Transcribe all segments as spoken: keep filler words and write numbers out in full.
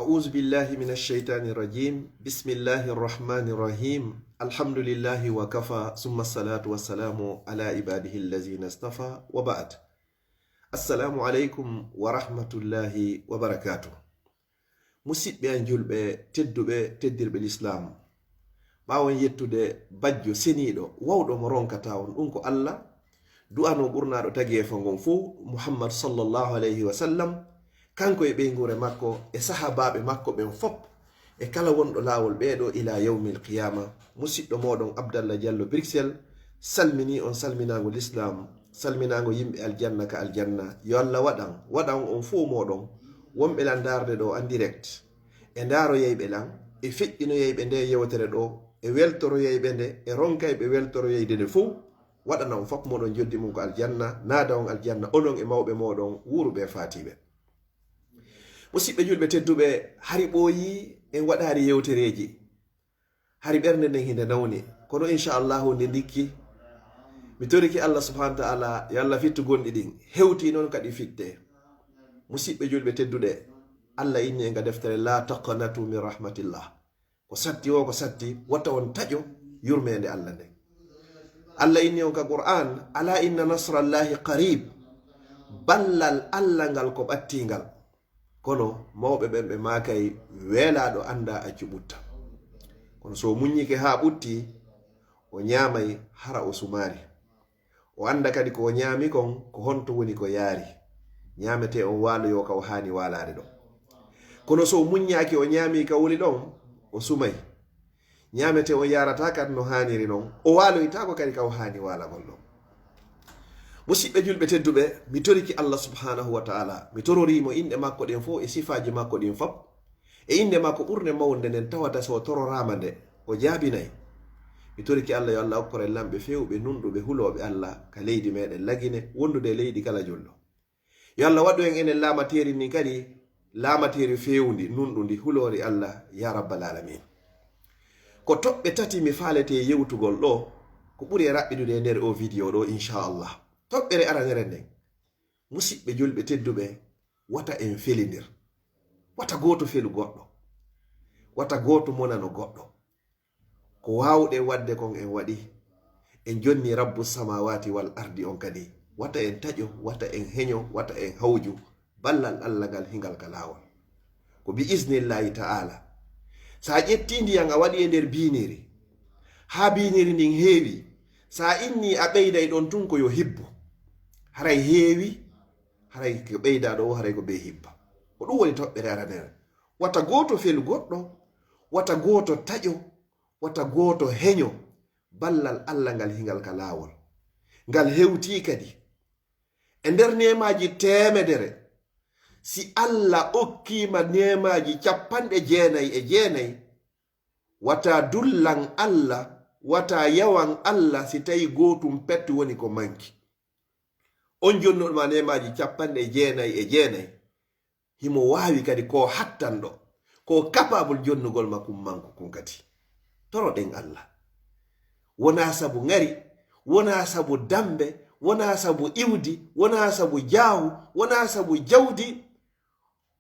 أعوذ بالله من الشيطان الرجيم. بسم الله الرحمن الرحيم. الحمد لله وكفى، ثم الصلاة والسلام على عباده الذين اصطفى، وبعد. السلام عليكم ورحمة الله وبركاته. Musidɓe an julɓe tedduɓe, teddirɓe Lislaam, ɓaawon yettude bajjo seniiɗo, wawɗo mo ronkata on, ɗum ko Allah, du'ano ɓurnaaɗo tageefo ngon fuu, Muhammad sallallahu alayhi wa sallam, kanko e ɓeynguure makko, e sahaabaaɓe makko ɓen fop, e kala wonɗo laawol ɓeeɗo ila yawmil qiyaama. Musiɗɗo mooɗon Abdallah Diallo Bruxelles, salminii on salminaango Lislaam, salminaango yimɓe aljanna ka aljanna. Yo Allah waɗan, waɗan on fuu mooɗon, wonɓe lan ndaarde ɗo en direct, e ndaaroyayɓe lan, e feƴƴinoyayɓe nde yewtere ɗo, e weltoroyayɓe nde, e ronkayɓe weltoroyayde nde fuu, waɗana on fop mooɗon joddi mum ko aljanna, naada on aljanna, onon e mawɓe mooɗon wuuruɓe e faatiiɓe. Musiɗɓe julɓe tedduɓe, hari ɓooyi en waɗaari yewtereeji. Hari ɓernde nden hinde nawni. Kono inchallahu nde ndikki. Mi toriki Allah subhanahu wa ta'ala, yo Allah fittu gonɗi ɗin. Hewti noon kadi fitte. Musiɗɓe julɓe tedduɓe, Allah inni en ka deftere, "La taqnatu min rahmatillah." Ko satti o, ko satti, wata on taƴo yurmeende Allah nden. Allah inni on ka Qur'an, "Ala inna nasrallahi qarib." Ballal Allah ngal ko ɓattingal. Kono mawɓe ɓen ɓe maakay, "Weelaaɗo anndaa accu ɓutta." Kono so o muññike haa ɓutti, o ñaamay hara o sumaari. O annda kadi ko o ñaami kon, ko honto woni ko yaari. Ñaametee on waaloyoo ka o haani waalaade ɗon. Kono so o muññaaki, o ñaami ka woni ɗon, o sumay. Ñaametee on yaarataa kadi no haaniri non, o waaloytaako kadi ka o haani waalagol ɗon. Musiɗɓe julɓe tedduɓe, mi toriki Allah subhanahu wa ta'ala, mi tororii mo inɗe makko ɗen fof e sifaaji makko ɗin fop, e innde makko ɓurnde mawnde nden tawata so o tororaama nde, o jaabinay. Mi toriki Allah yo Allah okkore lamɓe feewɓe, nunɗuɓe, hulooɓe Allah ka leydi meɗen Lagine, wondude e leydi kala julɗo. Yo Allah waɗu en enen laamateeri ndin kadi, laamateeri feewndi, nunɗundi, huloori Allah, ya rabbal alamin. Ko toɓɓe tati mi faalete yewtugol ɗo, ko ɓuri e raɓɓiɗude e nder o video ɗo, inchallah. Toɓɓere aranere nden, musiɓɓe julɓe tedduɓe, wata en felindir. Wata gooto felu goɗɗo. Wata gooto monano goɗɗo. Ko waawɗen waɗde kon en waɗi. En jonni Rabbu samawati wal ardi on kadi. Wata en taƴo, wata en heño, wata en hawju. Ballal Allah ngal hingal ka laawol. Ko bi isnillahi ta'ala. Sa ƴetti ndiyan a waɗi e nder biiniri, haa biiniri ndin heewi, sa inni a ɓeyday ɗon tun ko yo hibbo. Haray heewi, haray ko ɓeyda ɗo, haray ko be hibba. Ko ɗum woni toɓɓere aranere. Wata gooto felu goɗɗo, wata gooto taƴo, wata gooto heño ballal Allah ngal hingal ka laawol. Ngal hewtii kadi e nder neemaaji teemedere. Si Allah okkiima neemaaji capanɗe jeenay e jeenay, wata dullan Allah, wata yawan Allah si tawi gootum pettu woni ko manki. On jonnuɗo ma neemaaji capanɗe jeenay e jeenay, himo waawi kadi ko hattanɗo, ko capable jonnugol ma kun manku kun kadi. Toroɗen Allah. Wonaa sabu ŋari, wonaa sabu dambe, wonaa sabu iwdi, wonaa sabu jaahu, wonaa sabu jawdi.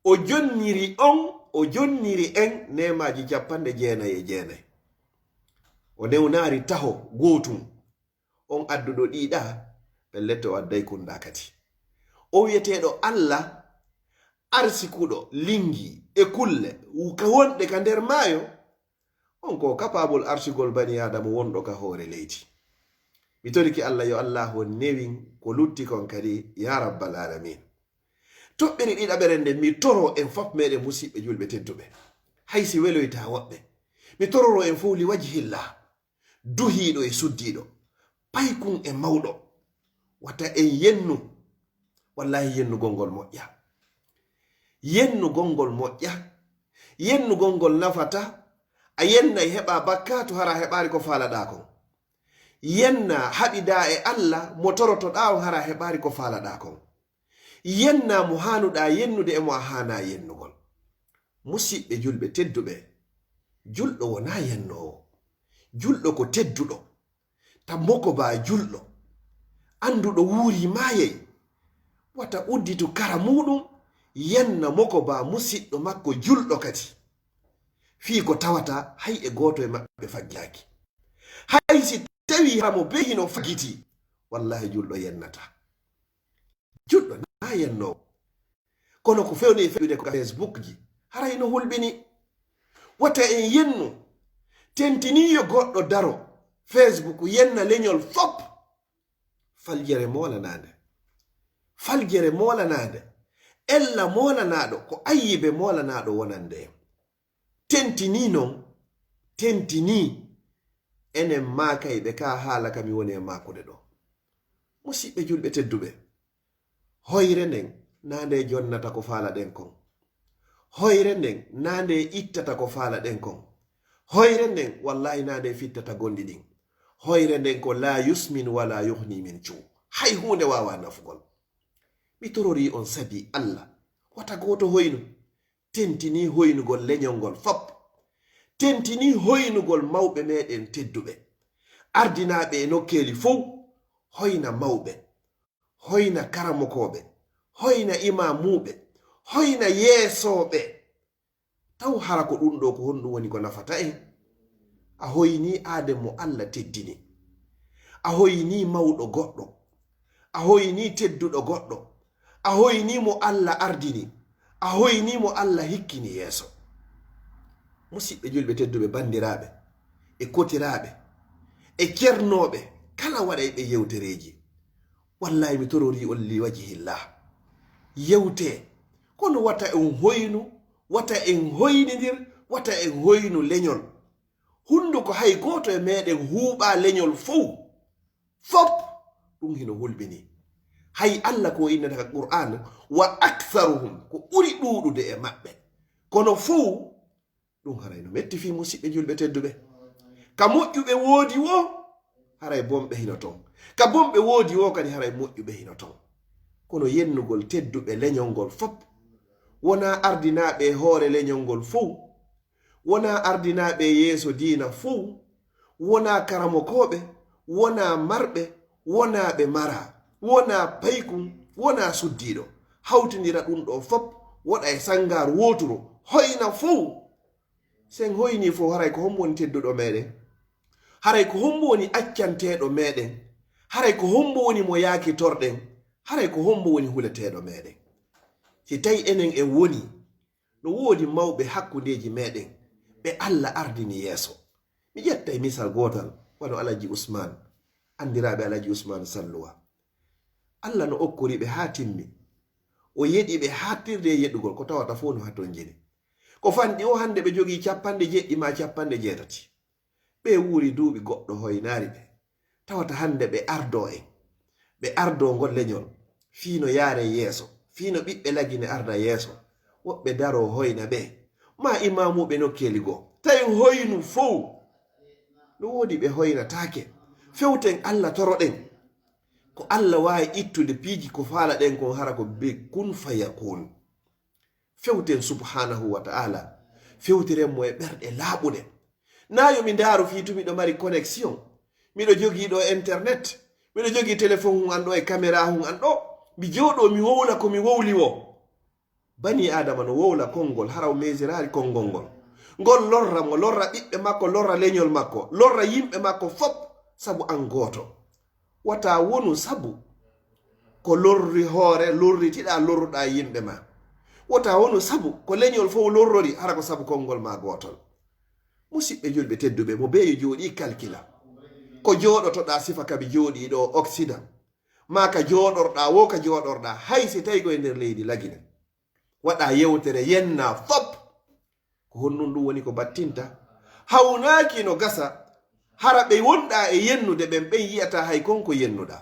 O jonniri on, o jonniri en neemaaji capanɗe jeenay e jeenay. O newnaari taho gootum. On adduɗo ɗiɗa, pellet o adday kunda kadi. O wi'eteeɗo Allah, arsikuɗo lingi e kulle ka wonɗe ka nder maayo, on ko capable arsigol bani Aadama wonɗo ka hoore leydi. Mi toriki Allah yo Allah on newin ko lutti kon kadi, ya rabbal alamin. Toɓɓere ɗiɗaɓere nden, mi toro en fop meɗen musiɓɓe julɓe tedduɓe. Hay si weloyta woɓɓe, mi tororo en fof li wajhillah. Duhiiɗo e suddiiɗo, paykun e mawɗo, wata en yennu. Wallahi, yennugol ngol moƴƴa. Yennugol ngol moƴƴa. Yennugol ngol nafata. A yennay heɓa bakkaatu hara heɓaari ko faalaɗaa kon. Yenna haɓidaa e Allah mo torotoɗaa on hara heɓaari ko faalaɗaa kon. Yenna mo haanuɗaa yennude e mo a haanaa yennugol. Musiɓɓe julɓe tedduɓe, julɗo wonaa yennoowo. Julɗo ko tedduɗo. Tammo ko baa julɗo. Annduɗo wuuri maayay. Wata udditu kara muuɗum, yenna mo ko ba musiɗɗo makko julɗo kadi. Fii ko tawata hay e gooto e maɓɓe faggidaaki. Hay si tawii hara mo bee hino faggiti, wallaahi julɗo yennata. Julɗo na yennoowo. Kono ko fewni e feƴƴude ko ka Facebook ji, haray no hulɓini. Wata en yennu, tentinii yo goɗɗo daro Facebook yenna leñol fop. Faljere moolanaande. Faljere moolanaande. Ella moolanaaɗo ko ayyibe moolanaaɗo wonande en. Tentinii non, tentinii enen maakayɓe ka haala ka mi woni e maakude ɗo. Musiɓɓe julɓe tedduɓe, hoyre nden na nde jonnata ko faalaɗen kon. Hoyre nden na nde ittata ko faalaɗen kon. Hoyre nden, wallahi, na nde fittata gonɗi ɗin. Hoyre nden ko la yusmin wala yuhni min ju. Hay huunde waawa nafugol. Mi tororii on sabi Alla, wata gooto hoynu. Tentinii hoynugol leñol ngol fop. Tentinii hoynugol mawɓe meɗen tedduɓe. Ardinaaɓe e nokkeeli fow, hoyna mawɓe, hoyna karamokooɓe, hoyna imaamuuɓe, hoyna yeesooɓe. Taw hara ko ɗun ɗoo ko honɗun woni ko nafata en? A hoynii aaden mo Alla teddini. A hoynii mawɗo goɗɗo. A hoynii tedduɗo goɗɗo. A hoynii mo Alla ardini. A hoynii mo Alla hikkini yeeso. Musiɓɓe julɓe tedduɓe, banndiraaɓe e kotiraaɓe e cernooɓe, kala waɗayɓe yewtereeji, wallahi mi tororii on li wajihillah. Yewtee, kono wata en hoynu, wata en hoynindir, wata en hoynu leñol. Hunnduko hay gooto e meɗen huuɓaa leñol fow. Fop ɗum hino hulɓini. Hay Alla ko innata ka Qur'aan, "Wa aktharuhum", ko ɓuri ɗuuɗude e maɓɓe. Kono fow, ɗum haray no metti fii musiɓɓe julɓe tedduɓe. Ka moƴƴuɓe woodi woo, haray bonɓe hino ton. Ka bonɓe woodi woo kadi, haray moƴƴuɓe hino ton. Kono yennugol tedduɓe leñol ngol fop, wonaa ardinaaɓe e hoore leñol ngol fow, wonaa ardinaaɓe e yeeso diina fow, wonaa karamokooɓe, wonaa marɓe, wonaa ɓe maraa, wonaa paykun, wonaa suddiiɗo. Hawtindira ɗum ɗoo fop, woɗa e sangaaru wooturu, hoyna fow. Sen hoynii fow, haray ko hombo woni tedduɗo meɗen? Haray ko hombo woni accanteeɗo meɗen? Haray ko hombo woni mo yaakitorɗen? Haray ko hombo woni huleteeɗo meɗen? Si tawi enen en woni, no woodi mawɓe hakkundeeji meɗen ɓe Alla ardini yeeso. Mi ƴettay misal gootal, wano Alaji Usmaan, andiraaɓe Alaji Usmaan Salluwa. Alla no okkori ɓe haa timmi. O yeɗi ɓe haaɗtirde e yeɗugol ko tawata fow no hatonjini. Ko fanɗi o hannde ɓe jogii capanɗe jeɗɗi maa capanɗe jeetati. Ɓe wuuri duuɓi goɗɗo hoynaari ɓe. Tawata hannde ɓe ardoo en. Ɓe ardoo ngol leñol. Fii no yaare yeeso. Fii no ɓiɓɓe Lagine arda yeeso. Woɓɓe daroo hoyna ɓe. Maa imaamuuɓe nokkeeli goo. Tawi hoynu fow. No woodi ɓe hoynataake. Fewten Alla toroɗen. Ko Alla waawi ittude piiji ko faalaɗen kon hara ko be kun fayakun. Fewten subhanahu wa ta'ala. Fewtiren mo e ɓerɗe laaɓuɗe. Naa yo mi ndaaru fii to miɗo mari connexion. Miɗo jogii ɗo internet. Miɗo jogii téléphone hun an ɗo e caméra hun an ɗo. Mi jooɗoo mi wowla ko mi wowli woo. Banii Aadama no wowla konngol, hara o meesiraali konngol ngol. Ngol lorra mo, lorra ɓiɓɓe makko, lorra leñol makko, lorra yimɓe makko fop, sabu an gooto. Wata wonu sabu ko lorri hoore lorritiɗaa, lorruɗaa yimɓe ma. Wata wonu sabu ko leñol fow lorrori, hara ko sabu konngol ma gootol. Musiɓɓe julɓe tedduɓe, mo beeyo jooɗii kalkila. Ko jooɗotoɗaa sifa ka mi jooɗii ɗo Occident. Maa ka jooɗorɗaa woo, ka jooɗorɗaa, hay si tawi ko e nder leydi Lagine. Waɗa yewtere, yennaa fop. Ko honɗun ɗum woni ko battinta? Hawnaaki no gasa, hara ɓe wonɗaa e yennude ɓen, ɓen yi'ataa hay kon ko yennuɗaa.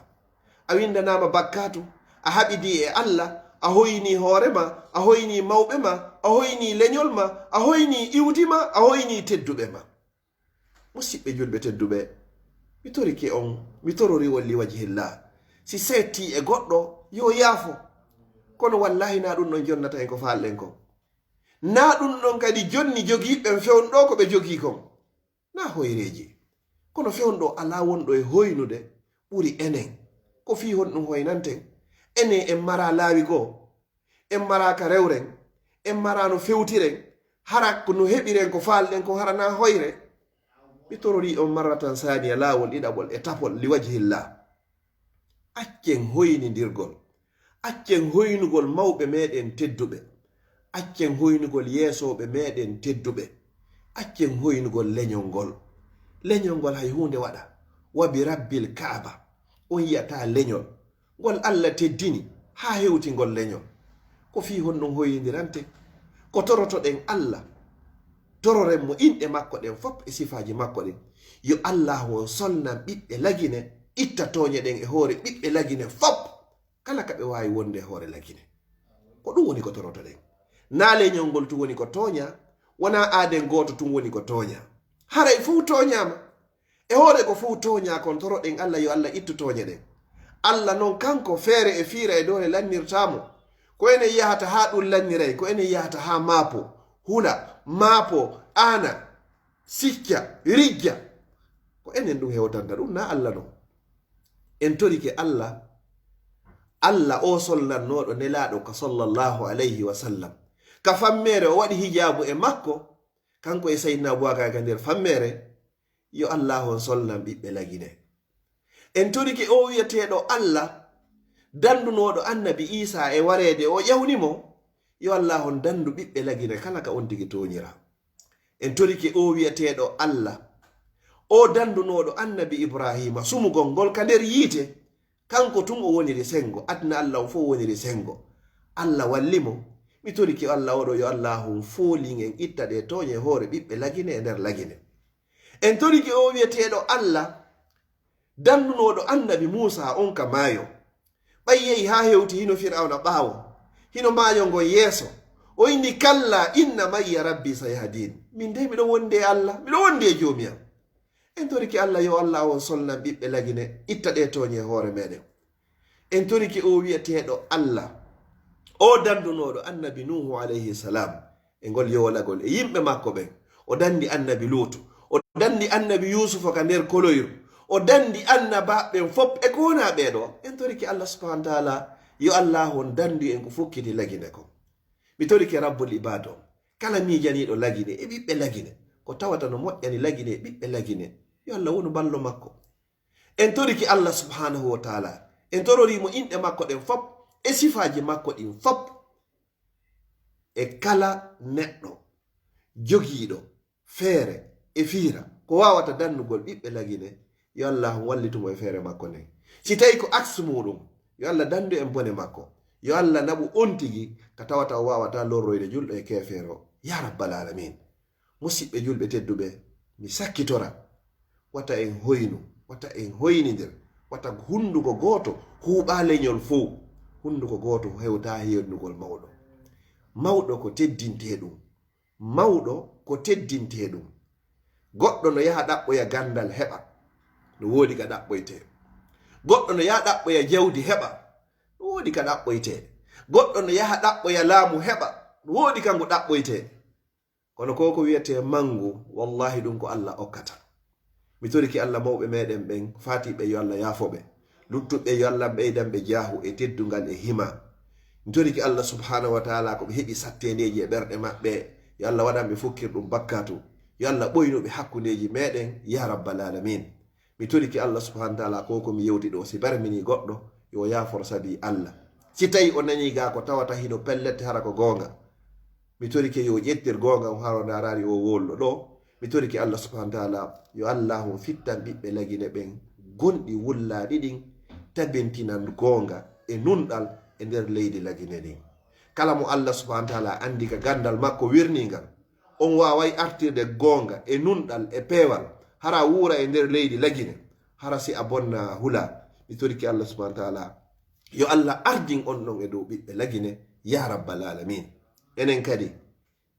A winndanaama bakkaatu, a haɓidii e Alla, a hoynii hoore ma, a hoynii mawɓe ma, a hoynii leñol ma, a hoynii iwdi ma, a hoynii tedduɓe ma. Musiɓɓe julɓe tedduɓe, mi torike on, mi torori on li wajhillah. Si seettii e goɗɗo, yo yaafo. Kono wallahi naa ɗum ɗon jonnata en ko faalɗen kon. Naa ɗum ɗon kadi jonni jogiiɓe ɓen fewndo ko ɓe jogii kon. Naa hoyreeji. Kono fewndo alaa wonɗo e hoynude ɓuri enen. Ko fii honɗum hoynanten? Enen en maraa laawi goo. En maraaka rewren, en maraano fewtiren, hara ko no heɓiren ko faalɗen ko hara na hoyre. Mi tororii on marratan saaniya, laawol ɗiɗaɓol e tapol, li wajhillah. Accen hoynindirgol. Accen hoynugol mawɓe meɗen tedduɓe. Accen hoynugol yeesooɓe meɗen tedduɓe. Accen hoynugol leñol ngol. Leñol ngol hay huunde waɗa. Wa bi rabbil Kaaba. On yi'ata leñol ngol Allah teddini haa hewti ngol leñol. Ko fii honɗum hoynindirante? Ko torotoɗen Allah. Tororen mo inɗe makko ɗen fop e sifaaji makko ɗin. Yo Allaahu on solnan ɓiɓɓe Lagine, itta tooñe ɗen e hoore ɓiɓɓe Lagine fop. Kala ka ɓe waawi wonde e hoore Lagine. Ko ɗum woni ko torotoɗen. Naa leñol ngol tun woni ko tooña, wonaa aaden gooto tun woni ko tooña. Haray fow tooñaama. E hoore ko fow tooña kon, toroɗen Allah yo Allah ittu tooñe ɗen. Allah non kanko feere e fiira e doole lannirtaa mo. Ko enen yahata haa ɗum lanniray, ko enen yahata haa maapo, hula, maapo, aana, sicca, rijja. Ko enen ɗum hewtanta ɗum, naa Allah non. En torike Allah, Allah o solnannooɗo Nelaaɗo ka sallallahu alayhi wa sallam. Ka fammeere o waɗi hijaabu e makko, kanko e Sayyidina Abubakar ka nder fammeere, yo Allah on solnan ɓiɓɓe Lagine. En torike o wi'eteeɗo Allah, dandunooɗo Annabi Iisaa e wareede o ƴawni mo, yo Allah on dandu ɓiɓɓe Lagine kala ka on tigi tooñira. En torike o wi'eteeɗo Allah, o dandunooɗo Annabi Ibraahiima sumugol ngol ka nder yiite, kanko tun o woniri senngo, aduna Allah on fow woniri senngo. Allah walli mo. Mi torike Allah oɗo, yo Allah on foolin en itta ɗe tooñe e hoore ɓiɓɓe Lagine e nder Lagine. En torike o wi'eteeɗo Allah, dandunooɗo Annabi Muusaa on ka maayo. Ɓay yehi haa hewti hino Fir'awna ɓaawo, hino maayo ngon yeeso. O inni, "Kallaa, inna ma'iya Rabbii sayahdin." Min dey miɗo wondi e Allah, miɗo wondi e Joomi am. En torike Allah, yo Allah on solnan ɓiɓɓe Lagine, itta ɗe tooñe e hoore meɗen. En torike o wi'eteeɗo Allah, o dandunooɗo Annabi Nuuhu alayhi salam e ngol yowlagol e yimɓe makko ɓen. O dandi Annabi Luutu, o dandi Annabi Yuusufa ka nder koloyru, o dandi annabaaɓe ɓen fop e ko wonaa ɓee ɗoo. En torike Allah subhanahu wa taala, yo Allah on dandu en ko fukkiti Lagine kon. Mi torike Rabbul Ibaad on, kala miijaniiɗo Lagine e ɓiɓɓe Lagine, ko tawata no moƴƴani Lagine e ɓiɓɓe Lagine, yo Allah wonu ballo makko. En torike Allah subhanahu wa taala, en tororii mo inɗe makko ɗen fop e sifaaji makko ɗin fop. E kala neɗɗo jogiiɗo feere e fiira ko waawata dannugol ɓiɓɓe Lagine, yo Allah wallitu mo e feere makko nden. Si tawi ko aks muɗum, yo Allah dandu en bone makko. Yo Allah naɓu on tigi ka tawata o waawata lorroyde julɗo e keefeero. Ya Rabbal Alamin. Musiɓɓe julɓe tedduɓe, mi sakkitora, wata en hoynu, wata en hoynindir, wata hunduko gooto huuɓa leñol fow. Hunduko gooto hewta heednugol mawɗo. Mawɗo ko teddintee ɗum. Mawɗo ko teddintee ɗum. Goɗɗo no yaha ɗaɓɓoya ganndal heɓa, no woodi ka ɗaɓɓoytee. Goɗɗo no yaha ɗaɓɓoya jawdi heɓa, no woodi ka ɗaɓɓoytee. Goɗɗo no yaha ɗaɓɓoya laamu heɓa, no woodi ka ngu ɗaɓɓoytee. Kono ko ko wiyetee manngu, wallahi ɗum ko Allah okkata. Mi torike Allah mawɓe meɗen ɓen, faatiiɓe yo Allah yaafo ɓe. Luttuɓe yo Allah ɓeydan ɓe jaahu e teddungal e hima. Mi torike Allah subhanahu wa taala ko ɓe heɓi satteendeeji e ɓerɗe maɓɓe, yo Allah waɗan ɓe fukkirɗum bakkatu. Yo Allah ɓoynu ɓe hakkundeeji meɗen, ya rabbal alamin. Mi torike Allah subhanahu wa taala ko ko mi yewti ɗo, si barmini goɗɗo, yo yaafor sabi Allah. Si tawi o nani ga ko tawata hino pellette hara ko goonga, mi torike yo ƴettir goonga on haro ndarari o wollo ɗo. Mi torike Allah subhanahu wa taala, yo Allah on fittan ɓiɓɓe Lagine ɓen gonɗi wullaaɗi ɗin, tabintinan goonga e nunɗal e nder leydi Lagine ndin. Kala mo Allah subhanahu wa taala andi ka gandal makko wirningal, on waaway artirde goonga e nunɗal e peewal, hara wuura e nder leydi Lagine, hara si a bonna hula. Mi torike Allah subhanahu wa taala, yo Allah ardin on ɗon e dow ɓiɓɓe Lagine, ya rabbal alamin. Enen kadi,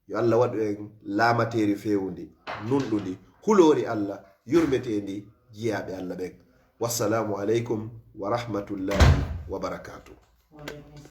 yo Allah waɗu en laamateeri feewundi, nunɗundi, huloori Allah, yurmeteendi jiyaaɓe Allah ɓen. Wassalamu aleykum wa rahmatullahi wa barakatuh.